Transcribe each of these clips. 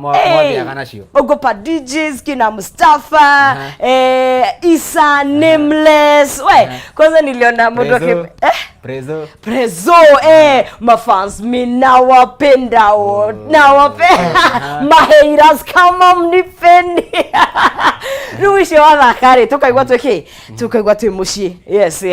Mwathiaga nacio. Ogopa DJs kina Mustafa, Isa Nameless. We, kwanza niliona mtu aki Prezo. Prezo. Prezo, mafans mi nawapenda o, nawapenda mahaters kama mnipendi. Rĩu icio wathaka rĩ, tũkaigua twĩ kĩ, tũkaigua twĩ mũciĩ. Yes,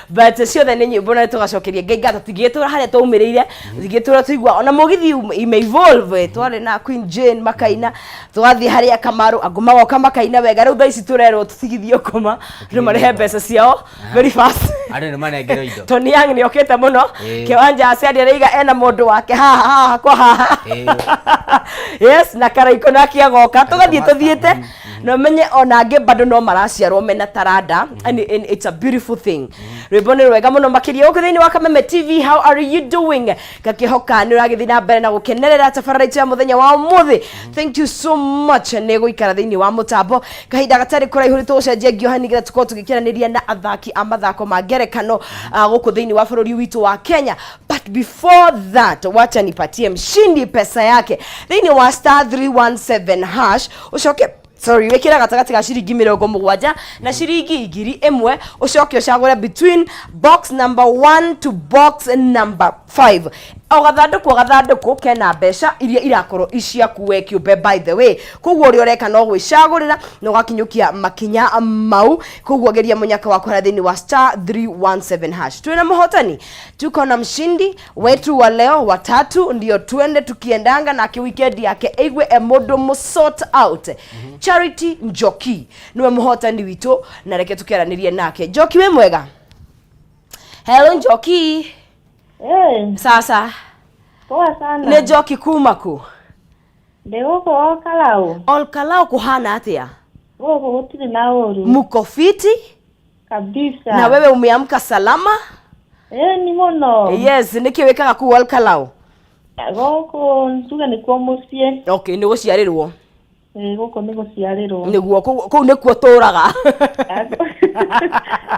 but ciothe nĩ nyĩmbo na tũgacokeria Ngai ngatho. Tũtingĩgĩtũra harĩa twaumĩrĩire, tũtingĩtũra tũigua ona mũgithi ime evolve. Twarĩ na Queen Jane makaina, tũgathiĩ harĩa Kamaru angũ magoka makaina wega. Rĩu thaa ici tũrerwo tũtigithio koma, andũ marĩhe mbeca ciao very fast. Andũ nĩ manengerwo indo. Tony Young nĩ okĩte mũno. Kĩwanja Aciari araiga ena mũndũ wake haha haha kwa haha. Yes, na Karaiko nake agoka, tũgathiĩ Master. tũthiĩte na ũmenye ona angĩ bado no maraciarwo mena taranda, and it's a beautiful thing. Rwĩmbo nĩ rwega mũno makĩria gũkũ thĩinĩ wa Kameme TV. How are you doing? Ngakĩhoka nĩ ũragĩthiĩ na mbere na gũkenerera tabarĩra itũ ya mũthenya wa ũmũthĩ. Thank you so much nĩ gũikara thĩinĩ wa mũtambo kahinda gatarĩ kũraihu. Nĩ tũgũcenjia ngioha nĩgetha tũkorwo tũgĩkĩranĩria na athaki a mathako ma ngerekano gũkũ thĩinĩ wa bũrũri witũ wa Kenya. But before that, wacha nipatie mshindi pesa yake thĩinĩ wa *317#. Ũcoke, sorry, wĩkĩre gatagatĩ ga ciringi 70 na ciringi 1000, ũcoke ũcagũre between box number 1 to box number 5. O gathandũkũ o gathandũkũ kena mbeca iria irakorwo iciaku we kĩũmbe, by the way. Koguo ũrĩa ũreka no gwĩcagũrĩra na ũgakinyũkia makinya mau. Koguo geria mũnyaka waku harĩa thĩinĩ wa *317#. Twĩna mũhotani, tuko na mshindi wetu wa leo watatu, ndio tuende tukiendanga nake weekend yake eigwe e mũndũ mu sort out. Charity Njoki niwe mũhotani witũ, na reke tũkĩaranĩrie nake. Njoki, wĩ mwega? Hello, Njoki. Eh, Sasa. Poa sana. Nĩ Njoki kuma kũ? Ndĩ gũkũ o Kalau. Olkalao kuhana atĩa? Gũkũ gũtirĩ na ũru. Muko fiti? Kabisa. Na wewe umeamka salama? Eh, ni mũno. Yes, nĩkĩ wĩkaga kũu Olkalao? Gũkũ njuge nĩkuo mũciĩ. Okay, nĩ gũciarĩrwo. Ĩ, gũkũ nĩ gũciarĩrwo. Nĩguo, kũu nĩkuo tũraga.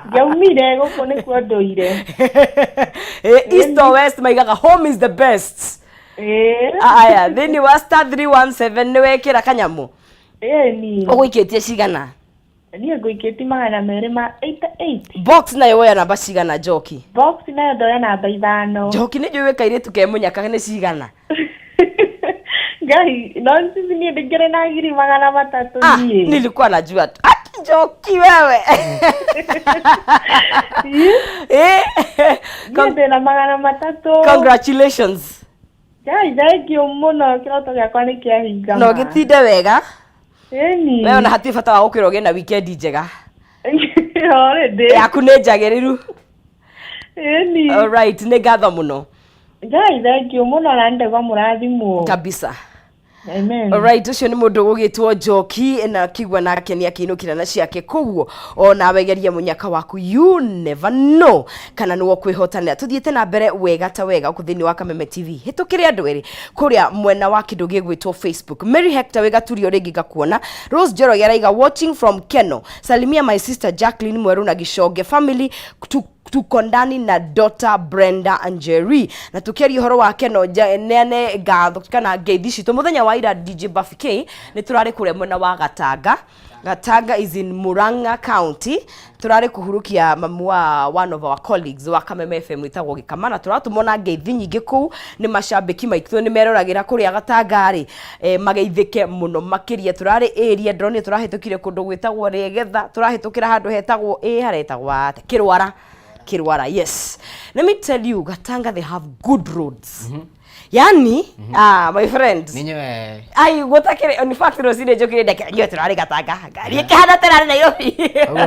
Ndiaumire, gũkũ nĩkuo ndũire. East or west, maigaga home is the best. Aya, thĩinĩ wa *317 nĩ wekĩra kanyamũ? Ĩ ni. Ũgũikĩtie cigana? Niĩ ngũikĩtie 288. Box nayo woya namba cigana, Njoki? Box nayo ndoya namba 5. Njoki, nĩ njũĩ wĩ kairĩtu ke mũnyaka. Nĩ cigana? Ngai, no sisi niĩ ndĩkĩrĩ na 300,000. Ah, Niĩ. Nilikuwa najua tu. Ati Njoki wewe. Niĩ ndĩna 300. Congratulations. Ngai, thank you mũno, kĩroto gĩakwa nĩ kĩahinga. Na ũgĩtinde wega. Ĩni. We ona hatirĩ bata wa gũkwĩra ũgĩe na weekend njega. Already. Yaku nĩ njagĩrĩru. Ĩni. Alright, nĩ ngatho mũno. Ngai, thank you mũno na ndegwa mũrathimwo. Kabisa. Amen. Alright, ũcio nĩ mũndũ ũgũgĩtwo Njoki na kigua nake nĩ akĩinũkĩra na ciake. Koguo ona wegeria mũnyaka waku, you never know kana nĩwe ũkwĩhotanĩra. Tũthiĩte na mbere wega ta wega gũkũ thĩinĩ wa Kameme TV. Hĩtũkĩre andũ erĩ kũrĩa mwena wa kĩndũ gĩgwĩtwo Facebook. Mary Hector wĩgaturio rĩngĩ ngakuona. Rose Njoroge araiga, "Watching from Keno. Salimia my sister Jacqueline Mweru na Giconge family tuko ndani na daughter Brenda Njeri." Na tukiaria ũhoro wa Keno, neane ngatho kana ngeithi citũ. Mũthenya wa ira, DJ Buffy K, nĩ tũrarĩ kũrĩa mwena wa Gatanga. Gatanga is in Murang'a County. Tũrarĩ kũhurukia mamu wa one of our colleagues wa Kameme FM wĩtagwo Gĩkama, na tũratũmwo na ngeithi nyingĩ kũu nĩ macambĩki maitũ nĩ meroragĩra kũrĩa Gatanga rĩ, mageithĩke mũno makĩria. Tũrarĩ area ndĩronire tũrahĩtũkire kũndũ gwĩtagwo Rĩgetha, tũrahĩtũkĩra handũ hetagwo haretagwo atĩa, Kĩrwara. Kĩrwara, yes. Let me tell you, Gatanga, they have good roads. Yani, ah, my friend. Ninyewe. Ai, gũtakĩrĩ. In fact, rũcinĩ njũkĩrĩ ndeke nyue tũrarĩ Gatanga, ngari ĩkĩhana tũrarĩ Nairobi.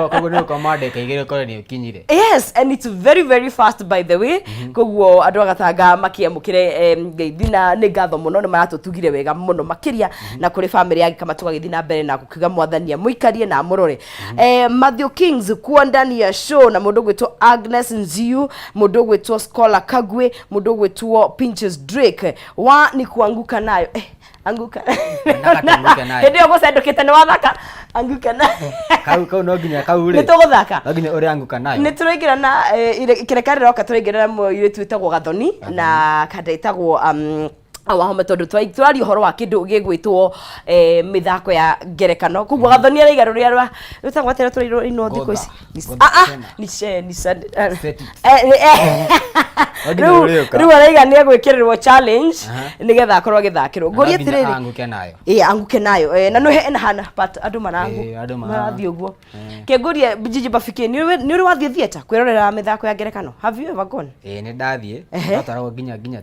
Koguo nĩ ũkoma ndagĩka 2 ũkorwo nĩ ũkinyire. Yes, and it's very very fast, by the way. Koguo andũ a Gatanga makĩamũkĩre ngeithi na nĩ ngatho mũno, nĩ maratũtugire wega mũno makĩria. Na kũrĩ famĩlĩ ya Gĩkama tũgagĩthiĩ na mbere na gũkiuga Mwathani amũikarie na amũrore. Matthew Kings kuo ndani ya show, na mũndũ ũgwĩtwo Agnes Nziu, mũndũ ũgwĩtwo Scholar Kagwe, mũndũ ũgwĩtwo Pinches Drake wa ni kuanguka nayo, anguka. Nataka tuanguke nayo. Hĩndĩ ĩyo gũcendũkĩte nĩ wathaka anguka nayo. Kau no nginya kau Nĩ rĩ. tũgũthaka. No nginya ũrĩa anguka nayo. Nĩ tũraingĩra na kĩreka rĩroka tũraingĩra na mũirĩtu wĩtagwo Gathoni na kanda ĩtagwo Wahome tondu twaria ũhoro wa kĩndũ gĩgwĩtwo mĩthako ya ngerekano. Koguo Gathoni araiga rũrĩa rwa rwĩtagwo atĩa rũrainwo thikũ ici? Ngotha. Ah, ah, Tena. ni Set it. Eh. No nginya Rĩu rũrĩũka. rĩu araiga nĩ egwĩkĩrĩrwo challenge Aha. nĩgetha akorwo agĩthakĩrwo. Ngũria Na no nginya atĩrĩrĩ, anguke nayo. Ĩ, anguke nayo. Na nĩ hena hana but andũ marangu Ĩ, andũ mara- marathiĩ ũguo. Kĩngũrie Gigi Bafiki, nĩ ũrĩ wathiĩ theatre kwĩrorera mĩthako ya ngerekano? Have you ever gone? Ĩ, nĩ ndathiĩ. Ehe. Twatwaragwo nginya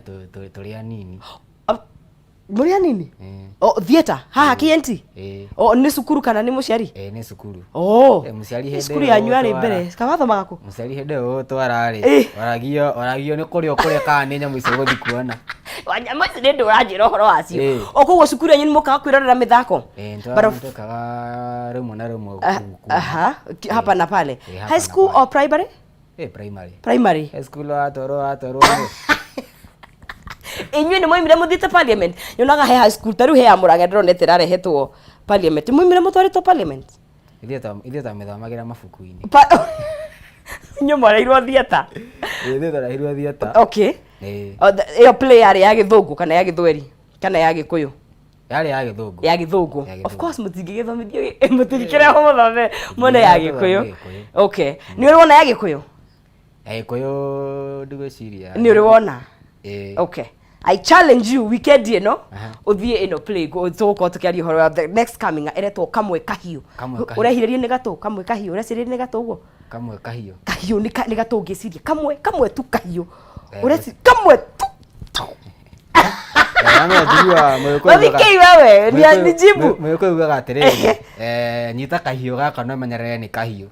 tũrĩ anini. Ah, mũrĩ anini? Ĩ. O theatre haha KNT? Ĩ. O nĩ cukuru kana nĩ mũciari? Ĩ, nĩ cukuru. Oh. Ĩ, mũciari Nĩ hĩndĩ cukuru ĩyo yanyu yarĩ gũtwara. mbere kawathomaga kũ? Mũciari hĩndĩ ĩyo ũgũtwara rĩ, Ĩ. oragio nĩ kũrĩa ũkũrĩa kana nĩ nyamũ icio ũgũthiĩ kuona. Wanyama ici nĩ ndũ ũranjĩra ũhoro wacio. Ĩ. O koguo cukuru yanyu nĩ mũkaga kwĩrorera mĩthako? Ĩ, But of- nĩtwekaga rĩmwe na rĩmwe Ah, aha, hapa na pale. Ĩ, hapa High na school pale. or primary? Ĩ, primary. Primary. High school watwarwo nĩ Inyuĩ nĩ mwaimire mũthiĩte parliament? Nyonaga he high school ta rĩu he ya Mũrang'a ndĩronete ĩrarehetwo parliament. Mwaimire mũtwarĩtwo parliament? Ithuĩ twamĩthomagĩra mabuku-inĩ. Inyuĩ mwareirwo theatre? Ĩ, ithuĩ twarehirwo theatre. Okay. Ĩ. O, ĩyo play yarĩ ya gĩthũngũ kana ya gĩthweri kana ya gĩkũyũ? Yarĩ ya gĩthũngũ. Ya gĩthũngũ. Ya Of gĩthũngũ. course mũtingĩgĩthomithio, mũtingĩkĩrehwo mũthome muone ya Tũthome gĩkũyũ. Gĩkũyũ. Okay, nĩ ũrĩ wona ya gĩkũyũ? Ya gĩkũyũ ndigwĩciria. Nĩ ũrĩ wona? Ĩ. Okay, I challenge you, weekend ĩno Aha. ũthiĩ ĩno play tũgũkorwo tũkĩaria ũhoro wa the next coming ĩretwo Kamwe Kahiũ. Kamwe Kahiũ. Ũrehirĩrie nĩ gatũ kamwe kahiũ, ũrecirĩrie nĩ gatũ ũguo? Kamwe kahiũ. Kahiũ nĩ gatũ ũngĩciria kamwe kamwe tu kahiũ. Eh, Ũreci kamwe tu. Eh, no njiguaga Mũgĩkũyũ Mathikei wewe, ni jibu. Mũgĩkũyũ ugaga atĩrĩrĩ, nyita kahiũ gaka na ũmenyerere nĩ kahiũ.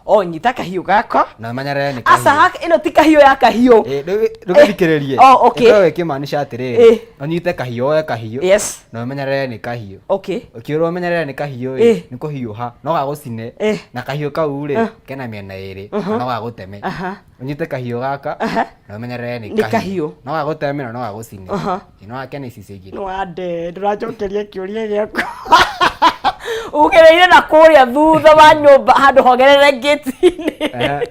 O nyita kahiũ gakwa. Na ũmenyerere nĩ Aca kahiũ. haka ĩno ti kahiũ ya kahiũ. Ĩ, ndũgĩthikĩrĩrie. Oh, okay. Ĩkoragwo ĩkĩmaanisha atĩrĩrĩ, Eh. ũnyite kahiũ, woe kahiũ, Yes. na ũmenyerere nĩ kahiũ. Okay. Ũkĩũrwo ũmenyerere nĩ kahiũ Eh. ĩ, nĩ kũhiũha, no gagũcine, Eh. na kahiũ kau rĩ, Ah. kena mĩena ĩrĩ, na no gagũteme. Aha. Ũnyite kahiũ gaka, Aha. na ũmenyerere nĩ Nĩ kahiũ. No gagũteme na no gagũcine. Aha. Ĩ, no gakene icicio igĩrĩ. Nĩwande ndũranjokeria kĩũria gĩakwa. Ugereire na kũrĩa thutha wa nyũmba handũ hogerere ngĩti-inĩ. Ehe.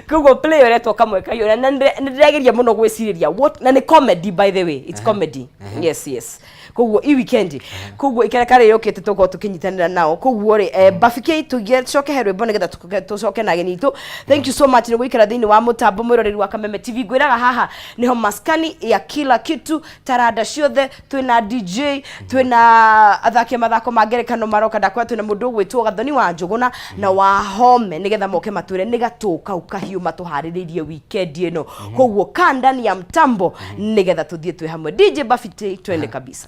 Koguo play ĩretwo Kamwe Kahiũ, na nĩ ndĩrageria mũno gwĩcirĩria what, na nĩ comedy, by the way, it's comedy. Yes, koguo i weekend, koguo ikereka rĩrĩ yũkĩte tũkorwo tũkĩnyitanĩra nao. Koguo rĩ, Bafiki, tũgie tũcoke he rwĩmbo nĩgetha tũcoke na ageni itũ. Thank you so much nĩ gũikara thĩinĩ wa mũtambo mwĩroreri wa Kameme TV. Ngwĩraga haha nĩho maskani ya kila kitu, taranda ciothe. Twĩna DJ, twĩna athaki a mathako ma ngerekano maroka. Ndakwĩra twĩna mũndũ ũgwĩtwo Gathoni wa Njũgũna na wa Home nĩgetha moke matwĩre nĩ gatũ kau kahiũ matũharĩrĩirie weekend ĩno. Koguo kaa ndani ya mtambo nĩgetha tũthiĩ twĩ hamwe. DJ Bafiti, twende kabisa.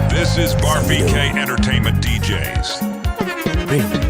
This is Bar BK Entertainment DJs. Bring.